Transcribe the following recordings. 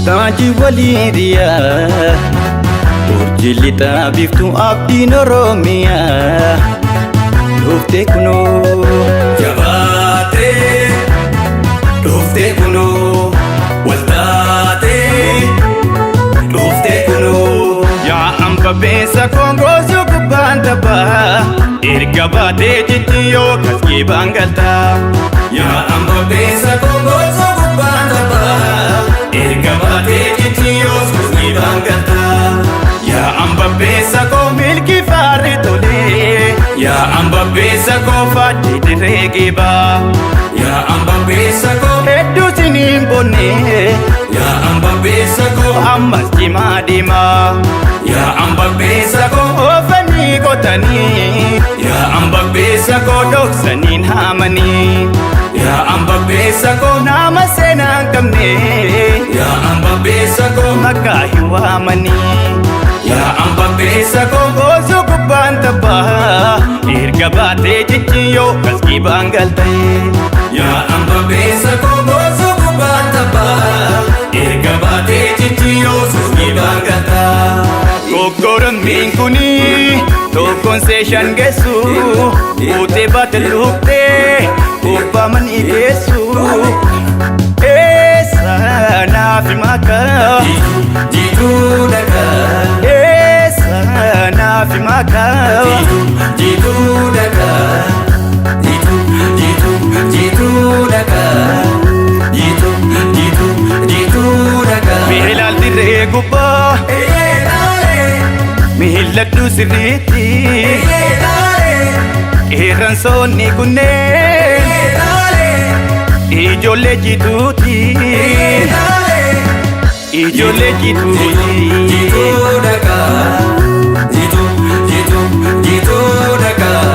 Taajii waliiriyaa urjii lixaa biiftuu abdiin Oromiyaa dhuftee kunoo Jabaatee dhuftee kunoo waltaatee dhuftee kunoo. Yaa hamba beessa koongoosuu gubbaan tabbaa erga baatee jijjiyyoo kaskii baangaltaa. Yaa hamba beessa koongoosuu gubbaan tabbaa erga baatee jijjiyyoo kaskii baangaltaa. Yaa hamba beessa koo milkii faarri tolee Yaa hamba beessa koo faadhi dirree geebaa. Yaa hamba beessa koo Hedduu siniin bonnee Yaa hamba beessa koo ammas cimaa deemaa. Yaa hamba beessa koo Oofanii qotanii Yaa hamba beessa koo dhoksaniin haamanii. Yaa hamba beessa koo Nama seenaa hin qabne Yaa hamba beessa koo maqaa hin waamanii. Yaa hamba beessa koo Goosuu gubbaan tabbaa erga baatee jijjiyyoo kaskii baangaltee. Yaa hamba beessa koo goosuu gubbaan tabbaa erga baatee jijjiyyoo suuqii baangaltaa. Goggorammiin kuni tokkoon seeshan geessu buutee baate luuqtee gubbaa manii geessu. Eessa naaf maka Jiituu dhagaa eessa naaf maka Jiituu dhagaa Jiituu jiituu jiituu dhagaa Jiituu jiituu jiituu dhagaa. Mihilaal dirree gubbaa Eeyyee laalee mihilladhu sirriitti eeyyee laalee qeerransoonni kunneen eeyyee laalee ijoollee jituuti eeyyee laalee. ijoollee jituuti. Jiituu dhagaa jiituu jiituu jiituu dhagaa.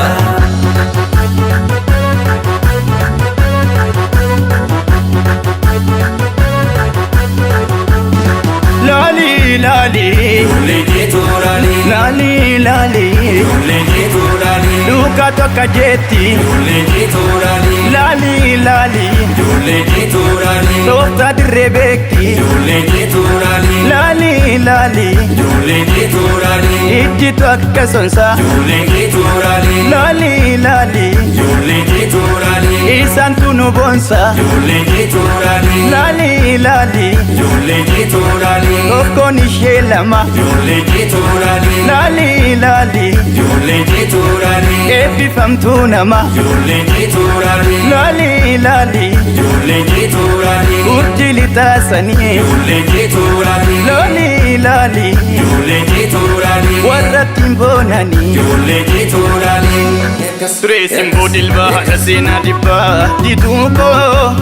Laali laali Ijoollee jiituu laalee laali laali ijoollee jiituu laalee duukaa tokko jetti ijoollee jiituu laalee laali laali ijoollee jiituu laalee tooftaa dirree beekti ijoollee jiituu laalee laali laali ijoollee jiituu laalee ijjitu akka sonsaa ijoollee jiituu laalee laali laali ijoollee jiituu laalee isaantu nu boonsa ijoollee jiituu laalee laali laali ijoollee jiituu laalee tokkoon ishee lama ijoollee jiituu laalee laali laali ijoollee jiituu laalee eebbifamtuu nama ijoollee jiituu laalee laali laali ijoollee jiituu laalee urjii lixaasanii ijoollee jiituu laalee laali laali ijoollee jiituu laalee warra ittiin boonanii. ijoollee jiituu laalee. Tureessin boodilbaa haadha seenaa dhibbaa jituu koo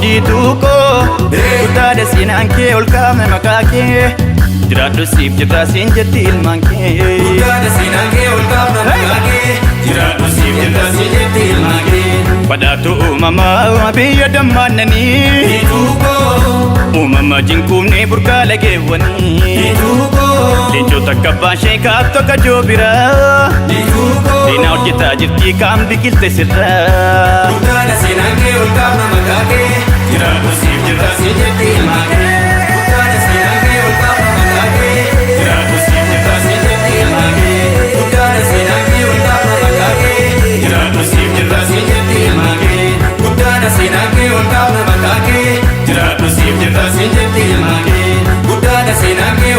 jituu koo kutaadha seenaan kee ol kaafne maqaa kee jiraadhu siif jirraa siin jetti ilmaan kee. Guddaadha seenaan kee ol kaafna maqaa kee jiraadhu siif jirra siin jetti ilmaan kee. Badhaatu uumamaa biyya dammaannanii Jiituu koo uumama jinkuumnee burqaa lageewwanii jiituu koo leencota akka baashee kaattu akka joobiraa jiituu koo. seenaa hojjetaa jirtii kaan biqilte sirraa. Guddaadha seenaan kee ol kaafna maqaa kee jiraadhu siif jirra siin jetti ilmaan kee. Guddaadha seenaan kee ol kaafna maqaa kee jiraadhu siif jirra siin jetti ilmaan kee. Guddaadha seenaan kee ol kaafna maqaa kee jiraadhu siif jirra siin jetti ilmaan kee. Guddaadha seenaan kee ol kaafna maqaa kee jiraadhu siif jirra siin jetti ilmaan kee. Guddaadha seenaan kee.